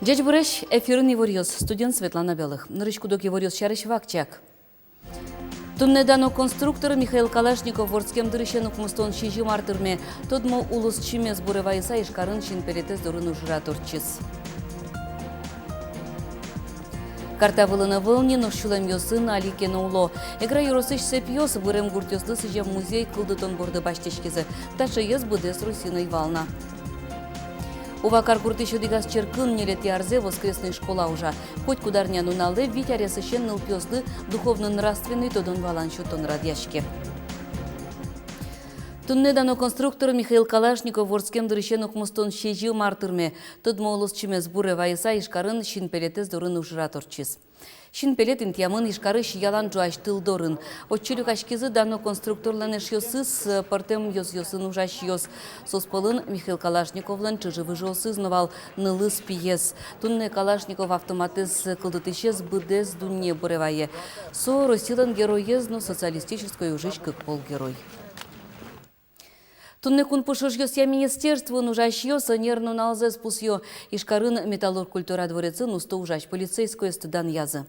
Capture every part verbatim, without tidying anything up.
Ӟечбуресь! Эфирын иворъёс, студиын Светлана Белых. Нырысь куд-ог иворъёс сярысь вакчияк. Туннэ дано конструктор Михаил Калашников вордскем дырысен укмыстон сизьым ар тырме. Тодмо улосчимес буре вайыса Ижкарын синпелетэз дорын ужрад ортчиз. Карта вылын ӧвӧл ни, нош сюлэмъёсын али ке но уло. Эгра ёросысь Сепъёс бырем гуртъёслы сӥзем музей кылдытон борды басьтӥськизы. Таӵеез быдэс Россиын ӧй вал на. Ува каргуртысь одӥгаз черкын ньылетӥ арзэ воскресной школа ужа. Котькуд арнянуналэ вить аресысен нылпиослы духовно-нравственной тодон-валан сётон радъяське. Туннэ дано конструктор Михаил Калашников вордскем дырысен укмыстон сизьым ар тырме. Тодмо улосчимес буре вайыса Ижкарын синпелетэз дорын ужрад ортчиз. Синпелет интыямын Ижкарысь ялан ӝуась тыл дорын. Отчы люкаськизы дано конструкторлэн эшъёсыз, пӧртэм ёзъёсын ужасьёс. Соос пӧлын Михаил Калашниковлэн чыжы-выжыосыз но вал, нылыз-пиез. Туннэ Калашников автоматэз кылдытӥсез быдэс дунне буре вае. Со Россилэн Героез но Социалистической ужысь кык пол Герой. Туннэ кунпуш ужъёсъя министерствоын ужасьёс ӧнер нуналзэс пусъё. Ижкарын «Металлург» культура дворецын усто ужась полицейскоесты данъязы.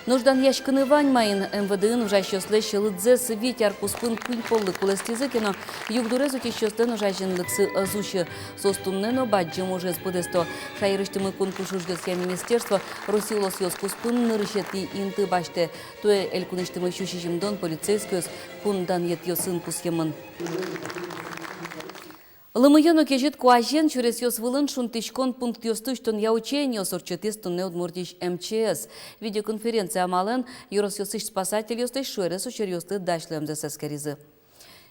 Нош данъяськыны вань маин. МВД-ын ужасьёслэсь лыдзэс вить ар куспын куинь поллы кулэстӥзы ке но, югдурез утисьёслэн ужазинлыксы ӧз усьы. Соос туннэ но бадӟым ужез быдэсто. Шаерысьтымы кунпуш ужъёсъя министерство Россиысь улосъёс куспын нырысетӥ инты басьтэ. Туэ элькунысьтымы сю сизьымдон полицейскоез кун данъетъёсын пусъемын. Лымыё но кезьыт куазен сюресъёс вылын шунтӥськон пунктъёсты усьтонъя учениос ортчытӥз туннэ Удмуртиысь МЧС. Видеоконференция амалэн ёросъёсысь спасательёслэсь шуэрес учыръёсты дась луэмзэс эскеризы.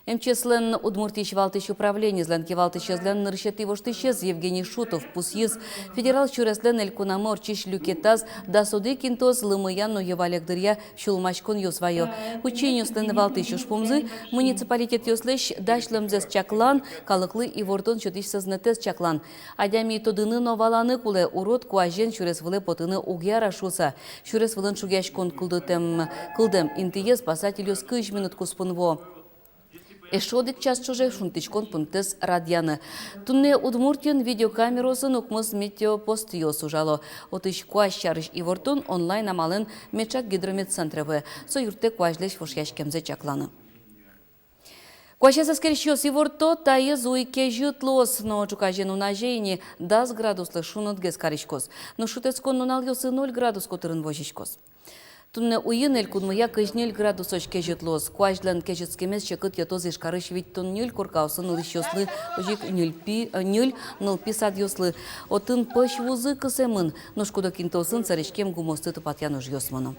МЧС-лэн Удмуртиысь валтӥсь управлениезлэн кивалтӥсезлэн нырысетӥ воштӥсез Евгений Шутов пусйиз: федерал сюреслэн элькунамы ортчись люкетаз дас одӥг интыос лымыян но йӧвалег дыръя сюлмаськонъёс вайо. Учениослэн валтӥсь ужпумзы — муниципалитетъёслэсь дась луэмзэс чаклан, калыклы ивортон сётӥсь сӧзнэтэз чаклан. Адями тодыны но валаны кулэ, урод куазен сюрес вылэ потыны уг яра шуыса. Сюрес вылын шугъяськон кылдытэм, кылдэм интые спасательёс кызь минут куспын вуо. Эшшо одӥг час ӵоже шунтӥськон пунктэз радъяны. Туннэ Удмуртиын видеокамераосын укмыс метеопостъёс ужало. Отысь куазь сярысь ивортон онлайн амалэн Мечак гидрометцентре вуэ. Со юрттэ куазьлэсь вошъяськемзэ чакланы. Куазез эскерисьёс иворто: таиз уй кезьыт луоз, но ӵуказе нуназе ини дас градуслы шунытгес кариськоз. Нош шутэтскон нуналъёсы ноль градус котырын возиськоз. Туннэ уйин элькунмыя кызь ньыль градусозь кезьыт луоз. Куазьлэн кезьытскемез секыт йӧтоз Ижкарысь витьтон ньыль коркаосын улӥсьёслы, озьы ик ньыль пи-, э, ньыль нылпи садъёслы. Отын пӧсь вузы кысэмын, нош куд-ог интыосын сэреськем гумыосты тупатъян ужъёс мыно.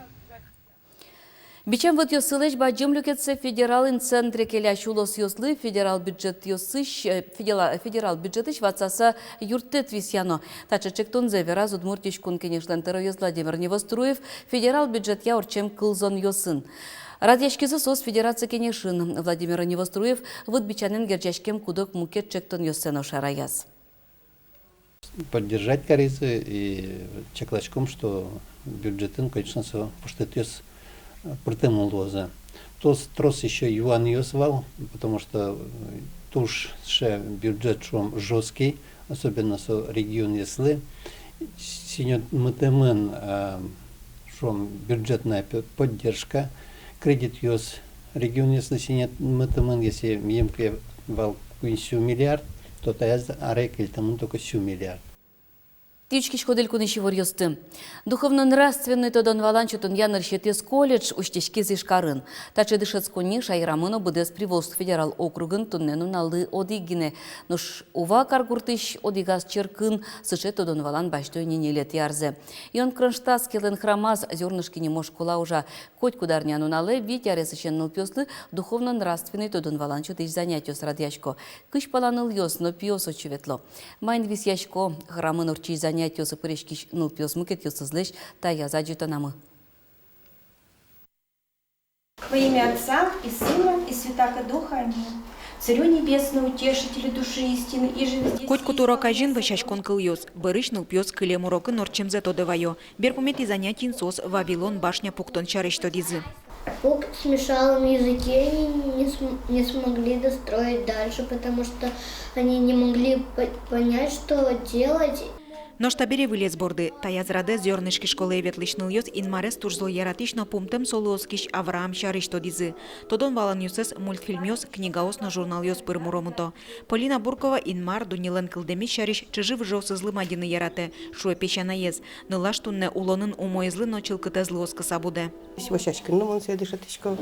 Бичам вытъёссылэсь бадӟым люкетсэ федерал инцентре келясь улосъёслы федерал бюджетъёсысь, э, федела-, федерал бюджетысь ватсаса юрттэт висъяно. Таӵе ӵектонзэ вераз Удмуртиысь Кун Кенешлэн тӧроез Владимир Невоструев федерал бюджетъя ортчем кылзонъёсын. Радъяськизы соос Федерация Кенешын. Владимир Невоструев выт бичанэн герӟаськем куд-ог мукет ӵектонъёссэ но шараяз. Поддержать каризы, и чакласьком, что бюджетын, конечно, со пуштытъёс, э, пыртэмын луозы. Трос, трос ещё юанъёс вал, потому что, э, туж сыӵе бюджет, шуом, жёсткий, особенно со регионъёслы. Синьӧдмытэмын, э, шуом, бюджетная п-, поддержка, кредитъёс регионъёслы синьӧдмытэмын. Если милям ке вал куинь сю миллиард, то таяз аре кельтэмын только сю миллиард. Тӥ учкиськоды элькунысь иворъёсты. Духовно-нравственной тодон-валан сётонъя нырысетӥез колледж усьтӥськиз Ижкарын. Таӵе дышетсконни шаерамы но быдэс Приволжск федерал округын туннэ нуналлы одӥг гинэ. Нош Ува каргуртысь одӥгаз черкын сыӵе тодон-валан басьто ини ньылетӥ арзэ. Ион Кронштадтскийлэн храмаз Зёрнышки нимо школа ужа. Котькуд арнянуналэ вить аресысен нылпиослы духовно-нравственной тодон-валан сётӥсь занятиос радъясько. Кызь пала нылъёс но пиос отчы ветло. Маин висъясько, храмын ортчись занятиосы пыриськись нылпиос мукетъёсызлэсь таяз адӟытонамы. Во имя Отца и Сына и Святаго Духа. Аминь. Царю Небесный, Утешителю души истины, иже везде... Котькуд урок азьын вӧсяськон кылъёс. Бӧрысь нылпиос кылем урокын ортчемзэ тодэ вайо. Берпуметӥ занятиын соос Вавилон башня пуктон сярысь тодӥзы. Пукт смешалом языке, они не см-, не смогли достроить дальше, потому что они не могли по-, понять, что делать. Нош табере вылез борды. Таяз радэ Зёрнышки школае ветлӥсь нылъёс Инмарез туж зол яратӥсь но пумтэм солы оскись Авраам сярысь тодӥзы. Тодон-валанъёссэс мультфильмъёс, книгаос но журналъёс пыр муромыто. Полина Буркова Инмар, дуннелэн кылдэмез сярысь, чыжы-выжыосызлы мадьыны яратэ, шуэ песянаез. Нылаш туннэ улонын умоезлы но чылкытэзлы оскыса будэ. Вӧсяськыны мон сое дышетӥсько.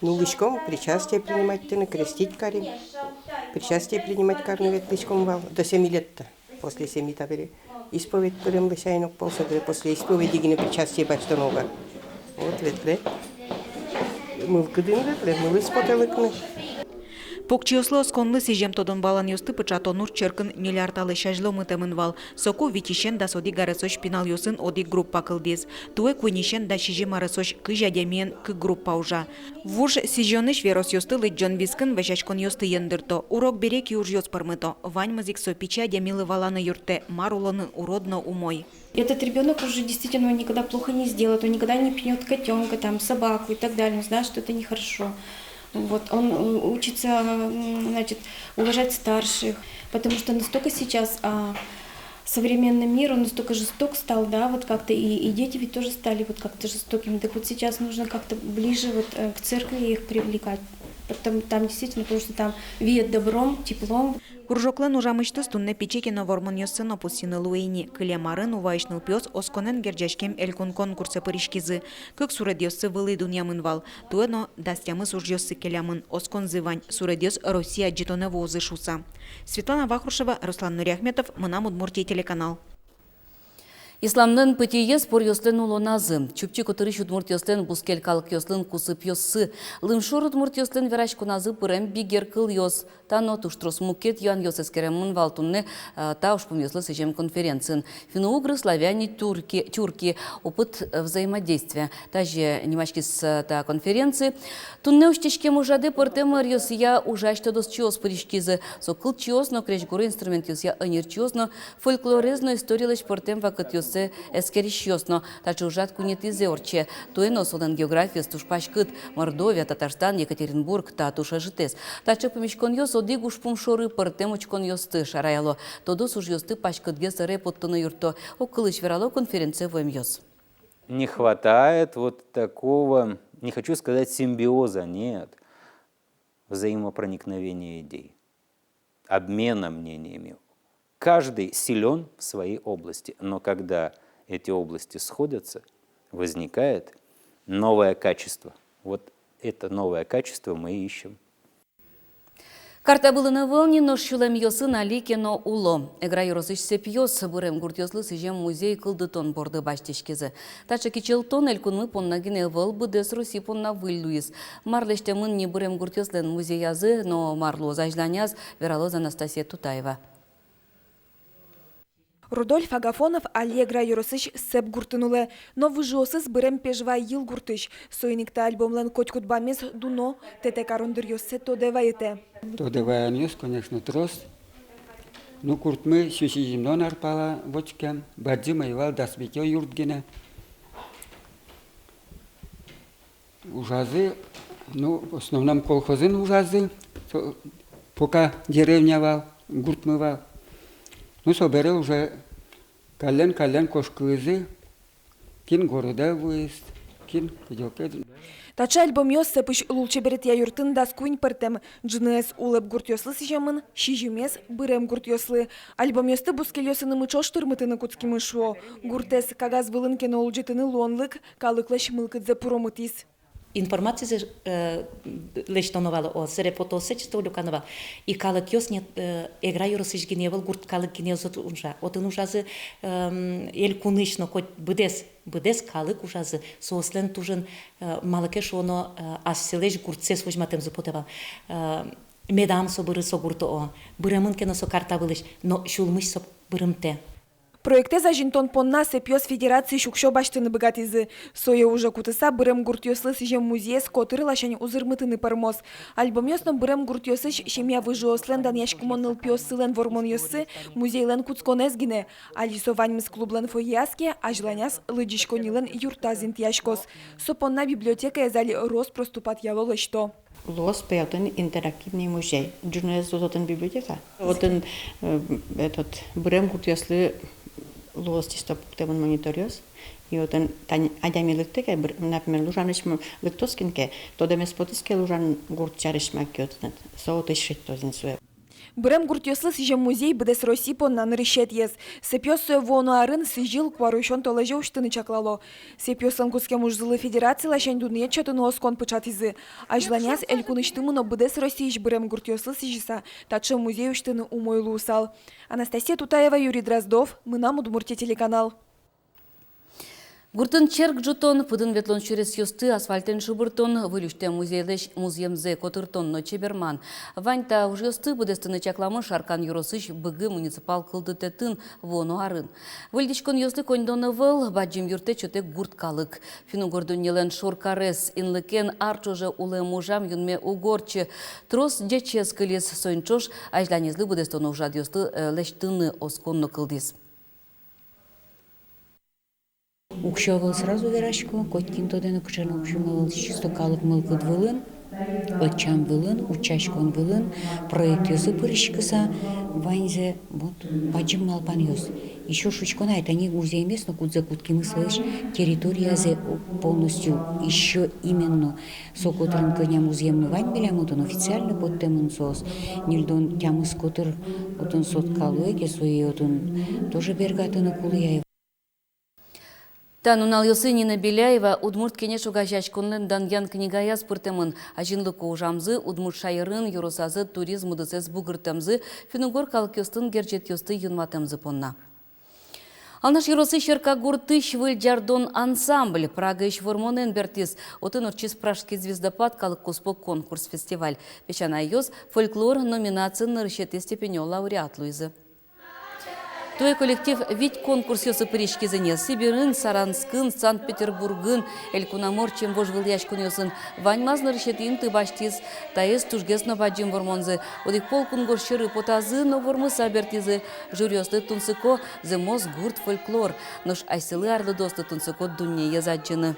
Нуллӥськом причастие принимать карыны, крестить карим. Причастие принимать карыны ветлӥськом вал до семи лет-то. После семи табере исповедь пыремлы сяйнок полсо, табере после исповеди гинэ причастие басьтоно уга. Вот ветлэ. Мылкыдын ветлэ, мылыз потэ лыктыны. Покчиослы осконлы сӥзем тодон-валанъёсты пыӵатон уж черкын ньыль ар талэсь азьло мытэмын вал. Соку витьысен дас одӥг аресозь пиналъёсын одӥг группа кылдӥз. Туэ куиньысен дас сизьым аресозь кызь адямиен кык группа ужа. Вуж сӥзёнысь веросъёсты лыдӟон вискын вӧсяськонъёсты ендырто, урок бере киужъёс пӧрмыто. Ваньмыз ик со пичи адямилы валаны юрттэ, мар улонын урод но умой. Этот ребёнок уже действительно, он никогда плохо не сделает, он никогда не пнёт котёнка, там, собаку и так далее, он знает, что это нехорошо. Вот, он, э, учится, м, значит, уважать старших, потому что настолько сейчас, а, современный мир, он настолько жесток стал, да, вот как-то и, и дети ведь тоже стали вот как-то жестокими. Так вот сейчас нужно как-то ближе вот, э, к церкви их привлекать. Потом там действительно, потому что там веет добром, теплом. Кружоклэн ужамысьтыз туннэ пичи ке но вормонъёссэ но пусйыны луэ ини. Кылем арын Уваысь нылпиос осконэн герӟаськем элькун конкурсэ пыриськизы. Кык суредъёссы вылӥ дунъямын вал. Туэ но дас тямыс ужъёссы келямын. Осконзы вань, суредъёс Россия адӟытонэ вуозы шуыса. Светлана Вахрушева, Руслан Нуриахметов, «Мынам Удмуртие» телеканал. Исламлэн пытьыез поръёслэн улоназы. Чупчи котырысь удмуртъёслэн бускель калыкъёслэн кусыпъёссы. Лымшор удмуртъёслэн вераськоназы пырем бигер кылъёс. Та но туж трос мукет юанъёс эскеремын вал туннэ, э, та ужпумъёслы сӥзем конференциын. Финно-угры, славяне, турки, тюрки. Опыт, э, взаимодействия. Тазьы нимаськиз, э, та конференция. Туннэ усьтӥськем ужрадэ пӧртэм ӧръёсъя ужась тодосчиос пыриськизы. Со кылчиос но, крезьгур инструментъёсъя ӧнерчиос но, фольклорез но историлэсь пӧртэм вакытъёссэ эскерисьёс но. Таӵе ужрад куинетӥзэ ортче. Туэ но солэн географиез туж паськыт: Мордовия, Татарстан, Екатеринбург, та туж ӧжытэз. Таӵе пумиськонъёс одӥг ужпум шоры пӧртэм учконъёсты шараяло. Тодос ужъёсты паськытгес ӧре поттыны юртто, огкылысь верало конференцие вуэмъёс. Не хватает вот такого, не хочу сказать симбиоза, нет, взаимопроникновения идей, обмена мнениями. Каждый силён в своей области, но когда эти области сходятся, возникает новое качество. Вот это новое качество мы и ищем. Карта вылын ӧвӧл ни, нош сюлэмъёсын али ке но уло. Эгра ёросысь Сэпъёс бырем гуртъёслы сӥзем музей кылдытон борды басьтӥськизы. Таӵе кичӧлтон элькунмы понна гинэ ӧвӧл, быдэс Росси понна выль луиз. Мар лэсьтэмын ни бырем гуртъёслэн музеязы но мар луоз азьланяз, вералоз Анастасия Тутаева. Рудольф Агафонов али Эгра ёросысь Сэп гуртын улэ, но выжыосыз бырем Пежвай йыл гуртысь. Соин ик та альбомлэн котькуд бамез дуно, тэтэ карон дыръёссэ тодэ вайытэ. Тодэ ваёнъёс, конечно, трос. Ну, гуртмы сю сизьымдон ар пала вордскем, бадӟым ӧй вал, дас витё юрт гинэ. Ужазы, ну, в основном колхозын ужазы, со-, пока деревня вал, гуртмы вал. Ну, собере уже каллен-каллен кошкылӥзы, кин городэ вуиз, кин кыдёке. Таӵе альбомъёс Сэпысь лулчеберетъя юртын дас куинь пӧртэм. Ӝыныез улэп гуртъёслы сӥземын, сизьымез бырем гуртъёслы. Альбомъёсты бускельёсынымы ӵош тырмытыны кутскимы, шуо. Гуртэз кагаз вылын ке но улӟытыны луонлык калыклэсь мылкыдзэ пуромытӥз. Информацизэ, э, лэсьтоно вал, о, сэре фотосэ чисто люкано вал. И калыкъёс нет, э, Эгра ёросысь гинэ ӧвӧл, гурт калык гинэ ӧз ужа. Отын ужазы, эм, элькунысь но, коть быдэс, быдэс калык ужазы. Соослэн тужын, э, малы ке шуоно, э, асьсэлэсь гуртсэс возьматэмзы потэ вал. Э, медам со быры со гурт, о, быремын ке но со карта вылысь, но сюлмысь со бырымтэ. Проектэз азинтон понна Сэпъёс федерациысь уксё басьтыны быгатӥзы. Сое уже кутыса, бырем гуртъёслы сӥзем музейез котыр ласянь узырмытыны пӧрмоз. Альбомъёс но бырем гуртъёсысь семья выжыослэн данъяськымон нылпиоссылэн вормонъёссы музейлэн кутсконэз гинэ. Али со ваньмыз клублэн фойеяз ке, азьланяз лыдӟиськоннилэн юртаз интыяськоз. Со понна библиотекаез али рос-прос тупатъяло, лэсьто. Луоз пе отын интерактивный музей. Ӝыныез луоз отын библиотека. Отын, э, этот, бырем гуртъёслы Луоз чисто пуктэмын мониторъёс. И отын тань адями лыктэ ке, быр-, например, Лужанысь м-, лыктоз кин ке, тодэмез потӥз ке Лужан гурт сярысь мар ке, отын со отысь шедьтоз ини сое. Бырем гуртъёслы сӥзем музей быдэс Россия понна нырысетӥез. Сэпъёс сое вуоно арын сӥзьыл куарусён толэзе усьтыны чаклало. Сэпъёслэн кутскем ужзылы федераци ласянь дунъет сётыны оскон пыӵатӥзы. Азьланяз элькунысьтымы но быдэс Россиысь бырем гуртъёслы сӥзьыса таӵе музей усьтыны умой луысал. Анастасия Тутаева, Юрий Дроздов, «Мынам Удмуртие» телеканал. Гуртын черк ӝутон, пыдын ветлон сюресъёсты асфальтэн шобыртон, выль усьтэм музейлэсь музъемзэ котыртон но чеберман. Вань та ужъёсты быдэстыны чакламын Шаркан ёросысь Быги муниципал кылдытэтын вуоно арын. Выльдӥськонъёслы коньдон ӧвӧл, бадӟым юрттэт сётэ гурт калык. Финн-угор дуннелэн шоркарез инлыкен ар ӵоже улэм ужам юнме уг ортчы. Трос ӟечез кылиз, соин ӵош азьланезлы быдэстоно ужрадъёсты, э, лэсьтыны оскон но кылдӥз. Уксё ӧвӧл, сразу верасько, котькин тодэ но, кыӵе но уксё ӧвӧл, чисто калык мылкыд вылын, ӧтчам вылын, утчаськон вылын, проектъёсы пыриськыса, ваньзэ, вот, бадӟым малпанъёс. Ещё шуисько на, тани музеймес но кудзэ кутскимы, солэсь территориязэ полностью ещё именно со котырын, кӧня музъеммы вань милям отын, официально поттэмын соос, ньыльдон тямыс котыр отын сотка луэ ке, сое отын тоже бергатыны кулэ ай. Та нуналъёсы Нина Беляева «Удмурт Кенеш» огазеяськонлэн данъян книгаяз пыртэмын. Азинлыко ужамзы, удмурт шаерын, ёросазы туризм удысэз бугыртэмзы, финн-угор калыкъёслэн герӟетъёсты юнматэмзы понна. Алнаш ёросысь Эркагуртысь «Выль Ӟардон» ансамбль Прагаысь вормонэн бертӥз. Отын ортчиз «Пражский звездопад» калыккуспо конкурс-фестиваль. Песянайёс фольклор номинациын нырысетӥ степенё лауреат луизы. Туэ коллектив вить конкурсъёсы пыриськиз ини: Сибирын, Саранскын, Санкт-Петербургын, элькунамы ортчем вожвылъяськонъёсын. Ваньмаз нырысетӥ инты басьтӥз. Таиз тужгес но бадӟым вормонзы. Одӥг пол кунгож сьӧры потазы но вормыса бертӥзы. Жюриослы тунсыко зэмос гурт фольклор, нош асьсэлы арлыдоослы тунсыко дуннеез адӟыны.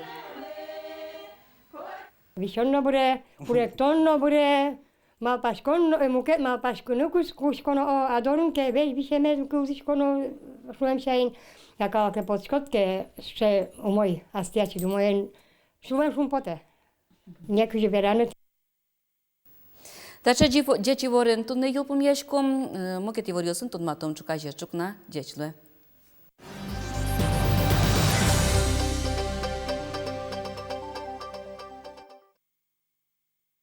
Висён но быре, куректон но быре, малпаськон но, э, мукет малпаськыны кусь-, кутсконо, о, а дорын ке весь висемез кылзӥськоно, шуэм сямен, я калыклы потӥськод ке, сыӵе умой, астэ ачид умоен, шуэм шумпотэ. Некызьы вераны. Таӵе ӟи-, ӟеч иворен туннэ йылпумъяськом, э, мукет иворъёсын тодматом ӵуказе. Ӵукна ӟеч луэ.